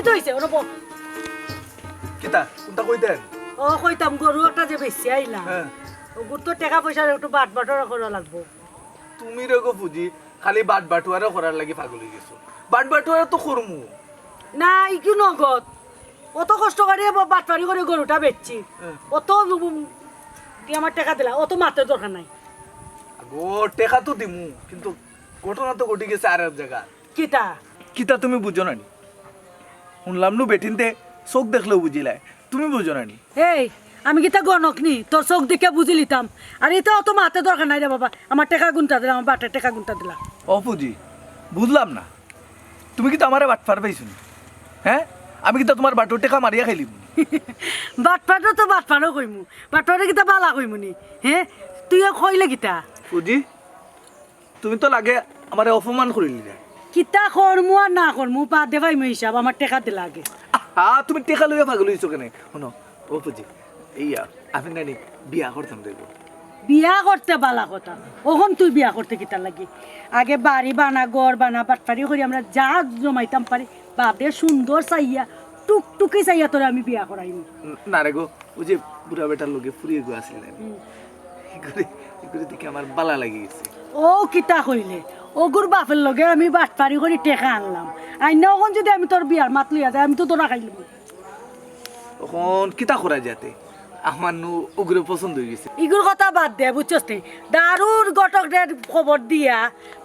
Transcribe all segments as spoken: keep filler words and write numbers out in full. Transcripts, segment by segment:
তো অইছে, ওরা বল। কিতা? কোনটা কইতেন? ও, কইতাম, গরু একটা যে বেচিয়া আইলাম। হ্যাঁ। ওগুর তো টেকা পয়সার একটু বাটবাটোয়ারা করা লাগবো। তুমি রে গো ফুজি, খালি বাটবাটোয়ারা করার লাগি পাগল অই গেছো। বাটবাটোয়ারা তো করমু। না, ইগু নগদ। অত কষ্ট করি বা-, বাটপারি করি গরুটা বেচছি। হ্যাঁ। অত উম, তুই আমার টেকা দিলা, অত মাতের দরকার নাই। আগো, টেকা তো দিমু, কিন্তু ঘটনা তো ঘটি গেছে আর এক জাগা। কিতা? কিতা তুমি বুঝো না নি? হুনলাম নু বেটিন্তে চোখ দেখলেও বুঝিলায়, তুমি বুঝো না নি? এই, আমি কিতা গণক নি? তোর চোখ দেখে বুঝি লিতাম। আর ইতা অত মাতে দরকার নাই রে বাবা, আমার টেকা গুনতা দিলা, আমার বাটের টেকা গুনতা দিলা। ও ফুজি, বুঝলাম না, তুমি কিতা আমারে বাটপার পাইছো নি? হ্যাঁ, আমি কিতা তুমার বাটর টেকা মারিয়া খাইলিমু? বাটপারও তো বাটপারও কইমু, বাটপারে কিতা বালা কইমু নি? হ্যাঁ, তুইও কইলে কিতা? ফুজি, তুমি তো লাগে আমারে অপমান করিলিলায়। কিতা করমু আর না করমু, বাদে পাইমু হিসাব, আমার টেকা দিলা আগে। আহা, তুমি টেকা লইয়া পাগল অইছো কেনে? হুনো, ও ফুজি, ইয়া, আমি নানি বিয়া করতাম দেখো। বিয়া করতে বালা কথা, অখন তুই বিয়া করতে কিতার লাগি? আগে বাড়ি বানা, ঘর বানা, বাটপারি করি আমরা যা জমাইতাম পারি, বাদে সুন্দর চাইয়া, টুকটুকি চাইয়া তোরে আমি বিয়া করাইমু। উম, না রে গো, ওই যে বুড়া বেটার লগে ফুরি এগু আছিল না? হুম। এগুরে, এগুরে দেখে আমার বালা লাগি গেছে। ও কিতা কইলে? ওগুর বাপের লগে আমি বাটপারি করি টেকা আনলাম। আইনা অখন যদি আমি তোর বিয়ার মাত লইয়া যাই, আমি তো ধরা খাইলিমু। অখন কিতা করা যাতে? আমার নু ওগুরে পছন্দ অই গেছে। ইগুর কথা বাদ দে, বুঝছস নি? দারুর ঘটকরে খবর দিয়া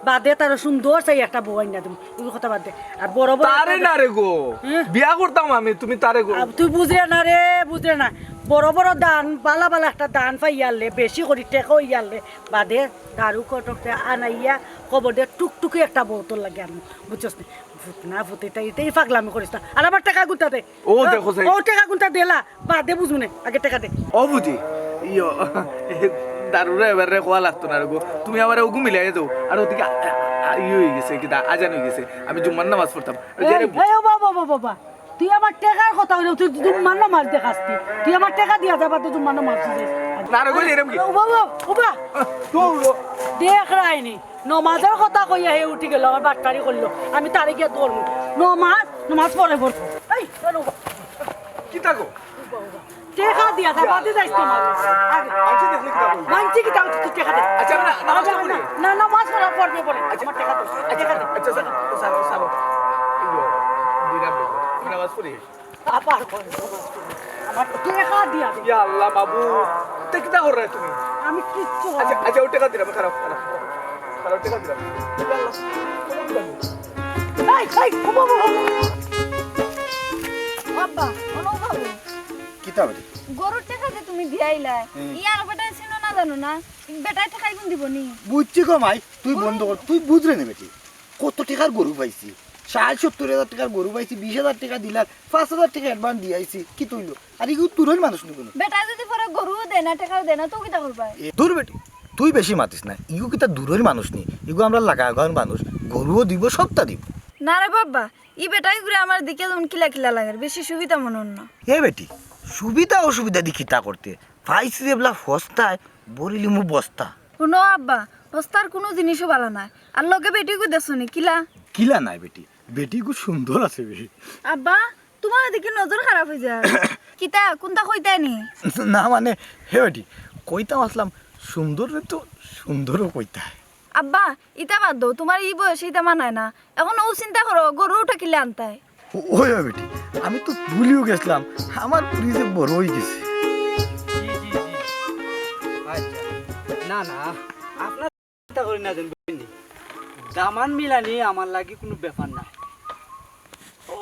বাদে তারে সুন্দর চাই একটা বউ আইনা দিমু। ইগুর কথা বাদ দে। আর বড় বড় তারে একটা না রে গো। হ্যাঁ? বিয়া করতাম আমি, তুমি তারে গো। আব-, তুই বুঝরে না রে, বুঝরে না। বড় বড় দান, বালা বালা একটা দান পাইয়ারলে, বেশি করি টেকা অইয়ারলে, বাদে দারু ঘটকরে আনাইয়া খবর দে, টুকটুকি একটা বউ তোর লাগি আনমু। বুঝছস নি? ফুত না ফুত, ইতা, ইতা, ই পাগলামি করিস না। আর আমার টেকা গুনতা দে। ও, দেখো চাই। ও, টেকা গুনতা দিলা, বাদে বুঝমু নে, আগে টেকা দে। ও ফুজি, ইয়ো, দারুরে এবারে কওয়া লাগতো না রে গো। তুমি আমারে ওগু মিলাই দেও। আর ওদিকে আ-, আ-, আ-, ইয়ে অই গেছে, কিতা আজান অই গেছে। আমি জুম্মার নামাজ পড়তাম। এই, এই, ও বাবা, বাবা, বাবা। তুই আমার টেকার কথা কইলে, তুই জুম্মার নামাজ দেখাস তুই। তুই আমার টেকা দিয়া যা, বাদে জুম্মার নামাজ দিস। না রে গো, এরম কি? ও বাবা, ও বাবা। আহ, দৌড়ো। দেখ রাইনি। নমাজর কথা কইয়া হে উঠি গেল, আমার বাটপারি করলো। আমি তারে গিয়া ধরমু। নমাজ, নমাজ পরে পড়বো। এই, চলো। কিতা গো? টেকা দিয়া যা, বাদে যাইস তো মাল। আগে। মানষে দেখলে কিতা কইবো? মানষে কিতা কইবো? তুই টেকা দে। আচ্ছা, আমি না-, নামাজ আগে পড়ি। না, না, নামাজ পড়া পড়বে পরে। আচ্ছা, আমার টেকা দে। আচ্ছা, টেকা দে। আচ্ছা, স্যার, স্যার, স্যার। ইয়ো, বিরাট ব্যাপার। আমি নামাজ পড়ি। আবার কর, আমার টেকা দিয়া দে। ইয়া আল্লাহ মাবুদ, তে কিতা কররায় তুমি? আমি কিচ্ছু আচ্ছা, আচ্ছা, ও টেকা দিলাম, খারাপ, খারাপ, খারাপ, টেকা দিলাম। ইয়া আল্লাহ, কোনো টেকা নেই। এই, এই, ও বাবা, ও বাবা। আব্বা, ও বাবা। কিতা বেটি? গরুর টেকা যে তুমি দিয়াইলায়, হুম। ইয়ার বেটায় চিনো না জানো না? বেটায় টেকা ইগুন দিবো নি? বুঝছি গো মাই, তুই বন্ধ কর, তুই বুঝরে নি বেটি। কত টেকার গরু পাইছি, ষাইট সত্তর হাজার টেকার গরু পাইছি, বিশ হাজার টেকা দিলার, পাঁচ হাজার টেকা advance দিয়া আইছি, কিতা অইলো? আর ইগু দূরর মানুষ নি কুনু। বেটা যদি পরে গরুও দেয় না, টেকাও দেয় না, তো কিতা করবায়? এ, দূর বেটি, তুই বেশি মাতিস না, ইগু কিতা দূরর মানুষ নি, ইগু আমরার লাগাগাঁওর মানুষ, গরুও দিবো, সবতা দিবো। না রে বাবা, ই বেটায় ঘুরে আমার দিকে যেমন কিলা কিলা লাগের, বেশি সুবিধা মনে অর না। এ বেটি, সুবিধা অসুবিধা দি কিতা করতে? পাইছি যেবলা হস্তায়, ভরিলিমু বস্তা। হুনো আব্বা, হস্তার কুনু জিনিসও ভালা নায়। আর লগে বেটিগু দেখছো নি, কিলা? কিলা নায় বেটি, বেটিগু সুন্দর আছে বে। আব্বা, তুমার দেখি নজর খারাপ অই যায়। কিতা, কুনতা কইতায় নি? না মানে, হে বেটি, কইতাম আছলাম, সুন্দররে তো সুন্দরও কইতায়। আব্বা, ইতা বাদ দেও, তুমার ই বয়সে ইতা মানায় না। অখন অউ চিন্তা করো, গরু উঠা কিলা আনতায়? ও-, ওই, ওই বেটি, আমি তো ভুলিও গেছলাম, আমার পুরি যে বড় অই গেছে। জি, জি, জি। আচ্ছা, না, না, আপনার চিন্তা করি না যেন, বুঝলেন নি? দামান মিলানি আমার লাগি কুনু ব্যাপার না। ও,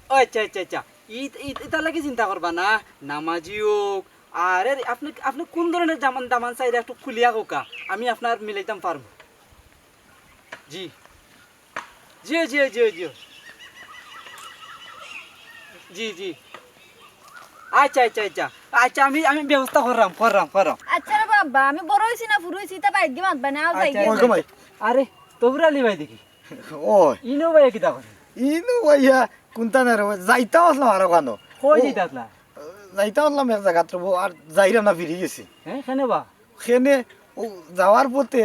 আচ্ছা, আচ্ছা, আচ্ছা। ই-, ই-, ইতার লাগি চিন্তা করবা না, নামাজি অউক, আরে, আপনে, আপনে কুন ধরনের জামান, দামান চাইরা একটু খুলিয়া কউক্কা, আমি আপনার মিলাইতাম পারমু। জি। জি, জি, জি, জি। জি, জি। আচ্ছা, আচ্ছা, আচ্ছা। আচ্ছা, আমি, আমি ব্যবস্থা কররাম, কররাম, কররাম। আচ্ছা রে বাবা, আমি বড় অইছি না, ফুরু অইছি, ইতা বাইর দি মাতবা না, আও যাই আচ্ছা, গিয়া। আচ্ছা, ওই গো ভাই। আরে, তবুর আলী ভাই দেখি। ও। ইনো ভাই কিতা করে? ইনো ভাইয়া, কুনতা না রে, যাইতাম আছলাম আরো কানো। কই ও, যাইতা আছলা? যাইতাম আছলাম এক জাগাত রে, আর যাইরাম না, ফিরি গেছি। হ্যাঁ, কেনে বা? কেনে, ও যাওয়ার পথে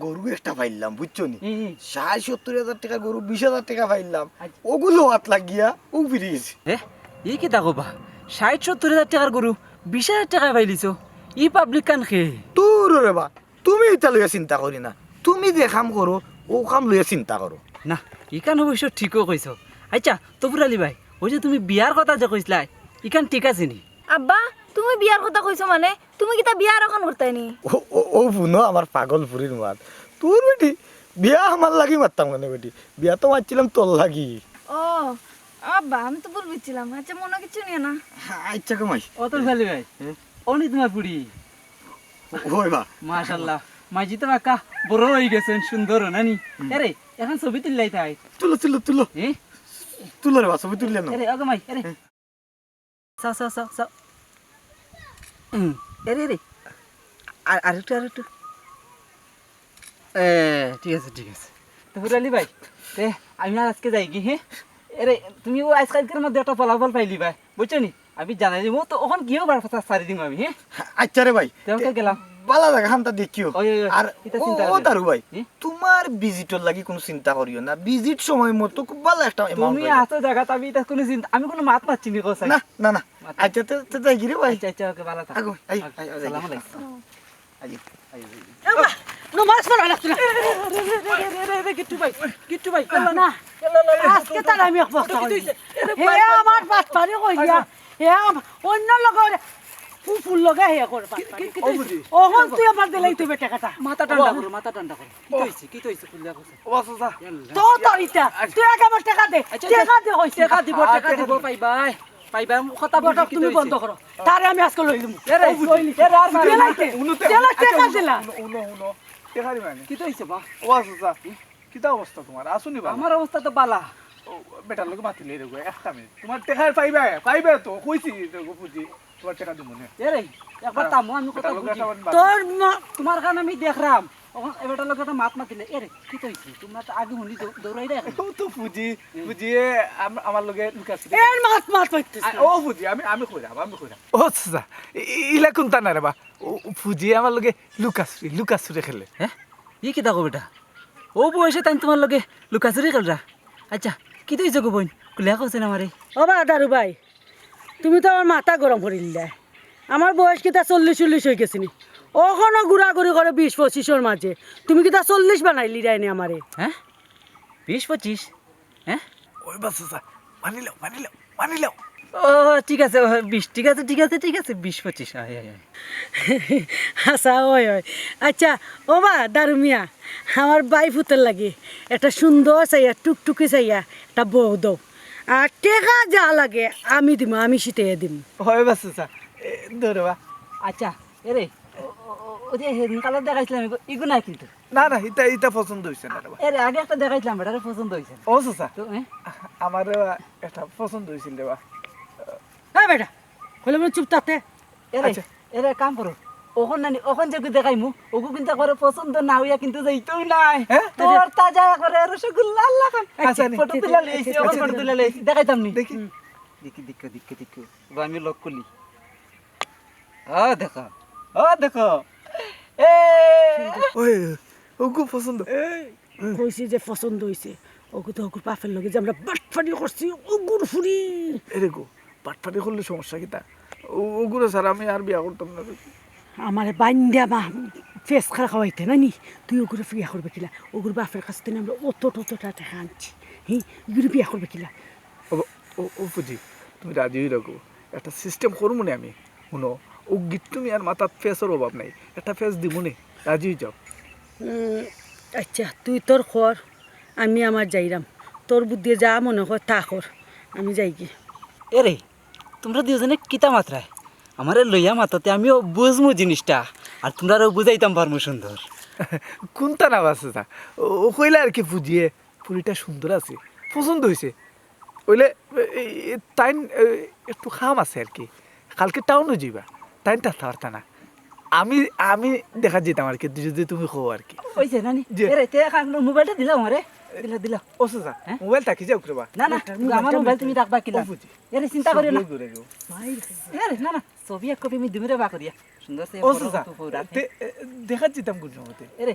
গরু একটা পাইলাম, বুঝছো নি? হুম, হুম। ষাইট সত্তইর হাজার টেকার গরু বিশ হাজার টেকা পাইলাম। আচ্ছা। অগু লওয়াত লাগিয়া অউ ফিরি গেছি। এ, ই কিতা কও বা? ষাইট সত্তইর হাজার টেকার গরু বিশ হাজার টেকায় পাইলিছো? ই পাবলিকখান কে? দুরো রে বা, তুমি ইতা লইয়া চিন্তা করি না। তুমি যে কাম করো, অউ কাম লইয়া চিন্তা করো। না, ইখান অবশ্য ঠিকউ কইছো। আইচ্ছা, তফুর আলী ভাই, অউ যে তুমি বিয়ার কথা যে কইছলায়, ইখান ঠিক আছে নি? আব্বা, তুমি বিয়ার কথা কইছো মানে? তুমি কিতা বিয়া আরোখান করতায় নি? ও, ও, অউ হুনো আমার পাগল ফুরির মাত। তোর বেটি, বিয়া আমার লাগি মাততাম কেনে বেটি? বিয়া তো মাতছিলাম তোর লাগি। ও, আব্বা, আমি তো ভুল বুঝছিলাম। আইচ্ছা, মনো কিচ্ছু নিও না। আইচ্ছা গো মাই। ও তফুর আলী ভাই, হুম? অউ নি তুমার ফুড়ি? অয় বা। মাশাআল্লাহ, মাইজি তো বাক্কা বড় অই গেছইন, সুন্দর, না নি? হুম। এরে, অখন ছবি তুললাইতায়। তুলো, তুলো, তুলো। এ? তুলো রে বা, ছবি তুললে না। এরে, ওগো মাই, এরে। হুম। চাও, চাও, চাও, চাও। হুম, এরে, এরে। আর, আরেকটু, আরেকটু। এ, ঠিক আছে, ঠিক আছে। তফুর আলী ভাই, তে আমি আর আইজকে যাইগি, হে? এরে, তুমি অউ আইজকাইলকার মধ্যে একটা ফলাফল পাইলিবায়, বুঝছো নি? আমি জানাই দিমু, তো অখন গিয়াউ বার কথা ছাড়ি দিমু আমি, হে? আইচ্ছা রে ভাই। তে অখন গেলাম। বালা জাগা খান্তা দেখিও। ওই, ওই, ওই, আর ইতা ও, চিন্তা ও করিও না। দারু ভাই, হুম? তুমার ভিজিটর লাগি কুনু চিন্তা করিও না। ভিজিট সময় মতো খুব বালা একটা amount তুমি অইবো। আছো জাগাত, আমি ইতা কুনু চিন্তা, আমি কুনু মাত মাতছি নি, কও চাই। না, না, না। মাত আইচ্ছা, তে, তে যাইগি রে ভাই। আইচ্ছা, আইচ্ছা, ওকে, বালা থাক। আগো, আই, ওকে, আই, আই, সালাম আলাইকুম। I, I, I. এ বা, নমাজ পড়া লাগতো না। রে, রে, রে, রে, রে, রে, রে, গিট্টু ভাই, গিট্টু ভাই, আল্লাহ না। আইচ্ছা, আইচ্ছা, তার আমি এক বস্তা করি। হে আমার বাটপারি কইয়া, হে আম-, অন্য লগর ফুফুর লগে হে করে বাটপারি। কি, কি, কি অখন তুই আমার দিলাই তুই টেকাটা। মাথা ঠান্ডা করো, মাথা ঠান্ডা করো। কিতা অইছে, কিতা অইছে, খুলিয়া কও। ও চাচা। তো তোর ইটা, আচ্ছা। তুই আগে আমার টেকা দে, আচ্ছা, টেকা দে কইছি। টেকা দিব, টেকা দিব, পাইবায়, পাইবায়, কথা বলছি, কিতা তুমি অইছে? বন্ধ করো, তারে আমি আজকে লই দিমু। এরে, ও বুঝি, এরে, আর মারো না। দিলাই তে, হুনো, হুনো, দিলাই আচ্ছা, টেকা হুনো, দিলা। হুনো, হুনো, হুনো। টেকা দিবা নি? কিতা অইছে বা? ও চাচা, কিতা অবস্থা তুমার? আছো নি বালা? আমার অবস্থা তো বালা। ও, বেটার লগে মাতিলে রে গো, একটা মিনিট। তুমার টেকা পাইবায়, পাইবায় তো, কইছি তো গো ফুজি। তুমার টেকা দিমু নে। এরে, একবার থামো, আমি কথা বুঝি। তোর মা- তুমার কারণে আমি দেখরাম। অখন এ বেটার লগে একটা মাত মাতিলে, এরে, কিতা অইছে? তুমরা তো আগে হুনি দৌ-, দৌড়াই দেয়। ও তো ফুজি, হুম। ফুজিয়ে আম-, আমার লগে লুকাছুরি। এর মাত মাত মাতিস আ, না। ও ফুজি, আমি, আমি কইরাম, আমি কইরাম। ও চাচা, ই-, ইলা কুন্তা না রে বা। ও, ও ফুজিয়ে আমার লগে লুকাছুরি, লুকাছুরি খেলে। হে? ই কিতা কও বেটা? অউ বয়সে তাইন তুমার লগে লুকাছুরি খেলরা? আইচ্ছা, কিতা অইছে গো বইন? খুলিয়া কও চাইন আমারে। ও বা দারু ভাই, তুমি তো আমার মাথা গরম করিলায়। আমার বয়স কিতা চল্লিশ উল্লিশ অই গেছে নি? অখনো ঘুরাঘুরি করে বিশ পঁচিশর মাঝে। তুমি কিতা চল্লিশ বানাইলিরায় নি আমারে? হে? বিশ পঁচিশ? হে? অয় বা চাচা, মানি লও, মানি লও, মানি লও। ও, ঠিক আছে, ও, বিশ, ঠিক আছে, ঠিক আছে, ঠিক আছে, বিশ পঁচিশ, অয়, অয়, অয়। আচ্ছা, অয়, অয়। আচ্ছা, ও বা দারু মিয়া, আমার ভাইফুতর লাগি একটা সুন্দর চাইয়া, টুকটুকি চাইয়া, একটা বউ দেও। আর টেকা যা লাগে আমি দিমু, আমি সিটাইয়া দিমু। অয় বা চাচা, এ, ধরো বা। আচ্ছা, এরে, ও, ও, ও, অউ যে হেদিন কালো দেখাইছলাম, ইগু, ইগু না কিন্তু। না, না, ইতা, ইতা পছন্দ অইছে না রে বা। এরে, আগে একটা দেখাইছলাম, বেটারে পছন্দ অইছে না। ও চাচা, তো, এ? আমারে বা একটা পছন্দ অইছিল রে বা। এ বেটা, কইলে বলে চুপ থাকতে। এরে, আচ্ছা। এরে, কাম করো। অখন নানি, অখন যেগু দেখাইমু, অগু কিন্তু একবারে পছন্দ না অইয়া কিন্তু যাইতউ নায়। হে? তোর তাজা একবারে রসগোল্লা আল্লাহ খান। আচ্ছা, নি। ফটো তুলা লইছি, আচ্ছা, অখন আচ্ছা, ফটো তুলা লইছি, দেখাইতাম নি। দেখি। হুম। দেখি, দেখি, দেখি, দেখি। বা আমি লক করলি। ও দেখো, ও দেখো। এ! ওই, অগু পছন্দ। কইছি যে পছন্দ অইছে। অগু তো অগুর বাপর লগে যে আমরা বাটপারি করছি, অগুর ফুরি। এরে গো, বাটপারি করলে সমস্যা কিতা? ও, অগুরে ছাড়া আমি আর বিয়া করতাম না। আমারে বান্দিয়া মা ফেস খাওয়াইতে না নি? তুই অগুরে বিয়া করবে কিলা? অগুর বাপর কাছ থাকি আমরা অত, অত টেকা আনছি। হি, ইগুরে বিয়া করবে কিলা? ও, ও, ও ফুজি, তুমি রাজি অই রাখো। একটা সিস্টেম করমু নে আমি। হুনো, অউ গিট্টু মিয়ার মাথাত ফেসর অভাব নাই। একটা ফেস দিমু নে, রাজি অই যাও। উম, আচ্ছা, তুই তোর কর, আমি আমার যাইরাম। তোর বুদ্ধিয়ে যা মনে কয় তা কর, আমি যাইগি। এরে, তুমরা দুইওজনে কিতা মাতরায়? আমারে লইয়া মাততে আমিও বুঝমু জিনিসটা, আর তুমরারেও বুঝাইতাম পারমু সুন্দর। কুন্তা না বা চাচা, ও, ও কইলা আর কি ফুজিয়ে। ফুরিটা সুন্দর আছে, পছন্দ অইছে। অইলে, এ, এ, তাইন, এ, একটু কাম আছে আর কি, কালকে টাউনো যাইবা, তাইন থাকতা পারতা না। আমি, আমি দেখাত যাইতাম আর কি, যদি তুমি কও আর কি। অইছে না নি? জি। এরে, তে এখন মোবাইলটা দিলাও আমারে। দিলাও, দিলাও। ও চাচা, হ্যাঁ? মোবাইল থাকি যাউক রে বা। না, না, মোবাইলটা আমার মোবাইল তুমি রাখবা কিলা? ও বুঝি। এরে, চিন্তা করিও না। ছবি ঘুরে গেল। এরে, না, না, ছবি এক কপি আমি দিমু রে বা করিয়া। সুন্দর সে ও বড় চাচা, তো ফোন রাখে। তে, এ, দেখাত যাইতাম কুন সময়তে? এরে,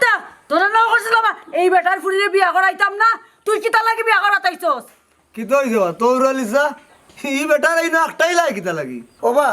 কুত্তা, তোরে না কইছিলাম এই বেটার ফুরিরে বিয়া করাইতাম না, তুই কিতা লাগি বিয়া করাত আইছস? কিতা অইছে বা? তোর আলিসা, ই বেটার এই না একটাই লাগে কিতা লাগি? ওবা,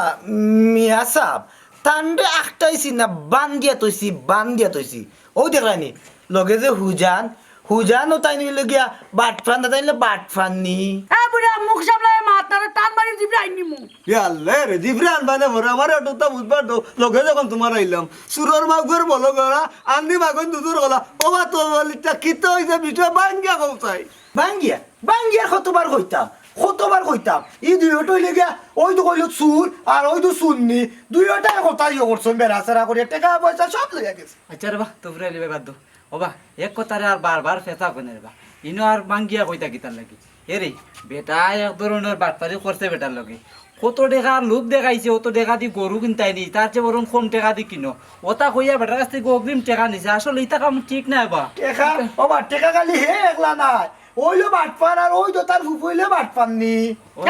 মিয়া সাব, তানরে আখটাইছি না, বান্ধিয়া থইছি, বান্ধিয়া থইছি। অউ দেখরায়নি, লগে যে হুজান, হুজানো তাইন অইলো গিয়া বাটফার না, তাইন অইলো বাটফার নি। এ বুড়া, মুখ সামলাইয়া মাত, নারে টান মারি জিবরা আইন নিমু। ইয়া আল্লাহ রে, জিবরা আনবা না বড়, আমারে অতটা বুঝবার দেও, লগে যখন তুমার আইলাম। চুরর মাগুর বলো গলা, আন্দি মাগুর দুধর গলা, ওবা তো বলিটা কিতা অইছে, বিটা ভাঙ্গিয়া কও চাই। ভাঙ্গিয়া, ভাঙ্গিয়া কতবার কইতাম, কতবার কইতাম। ই দুইওটা অইলো গিয়া, ওই তো কইলো চুর, আর ওই তো চুরনি, দুইওটায় কথা ইয়ে করছইন, বেড়াছেড়া করিয়া, টেকা পয়সা সব লইয়া গেছে। আচ্ছা রে বা, তো ফুরাইলি ভাই বাদ দেও। ওবা, এক কথারে আর বারবার ফেতা কইন রে বা। ইনো আর ভাঙ্গিয়া কইতা কিতার লাগি? এরে, বেটায় এক ধরনর বাটপারি করছে বেটার লগে। কত টেকার লোভ দেখাইছে, অত টেকা দি গরু কিনতায় নি, তার চেয়ে বরং কম টেকা দি কিনো। ওতা কইয়া বেটার কাছ থাকি অগ্রিম টেকা নিছে। আসলে ইতা কাম ঠিক নায় বা। টেকা, ওবা, টেকা খালি হে একলা নায়। ওইলো বাটপার আর ওই তো তার ফুফু অইলো বাটপার নি।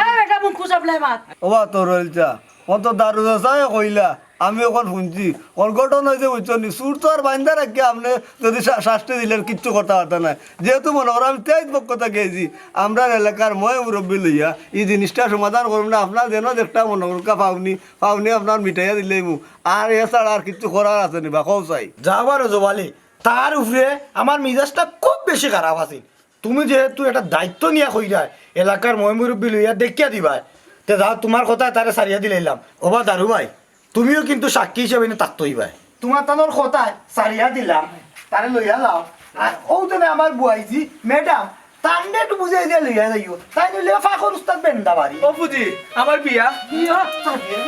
এ বেটা, মুখ খুব সামলাইয়া মাত। ওবা, তোর হইল চা। অত দারু চাচায় কইলা, আমি অখন হুনছি। অর ঘটনা অইছে, বুঝছো নি? চুর তো আর বাইন্দা রাখিয়া আপনে যদি শা-, শাস্তি দিলে কিচ্ছু করতা পারতা নায়। যেহেতু মনো করো আমি তেইশ পক্ষ থাকি আইছি, আমরার এলাকার ময় মুরব্বি লইয়া ই জিনিসটা সমাধান করমু না, আপনার যেন একটা মনো করুক্কা পাওনি, পাওনি আপনার মিটাইয়া দিলাইমু। আর এছাড়া আর কিচ্ছু করার আছে নি বা, কও চাই। যাও বারো জোবালি, তার উপরে আমার মিজাজটা খুব বেশি খারাপ আছিল। তুমি যেহেতু একটা দায়িত্ব নিয়া কইরায়, এলাকার ময় মুরব্বি লইয়া দেখিয়া দিবায়, তে যাও, তুমার কথায় তারে ছাড়িয়া দিলাইলাম। ওবা দারু ভাই, তুমিও কিন্তু সাক্ষী হিসাবে ইনো থাকতে অইবায়। তুমার তানোর কথায় ছাড়িয়া দিলাম, তারে লইয়া লাও। আর অউ জনে আমার বুয়াইজি, ম্যাডাম, তানরে একটু বুঝাই দিয়া লইয়া যাইও। তাইন অইলে ফাঁকর উস্তাদ বেন্দাবাড়ি। ও ফুজি, আমার বিয়া। বিয়া ছাড়িয়া।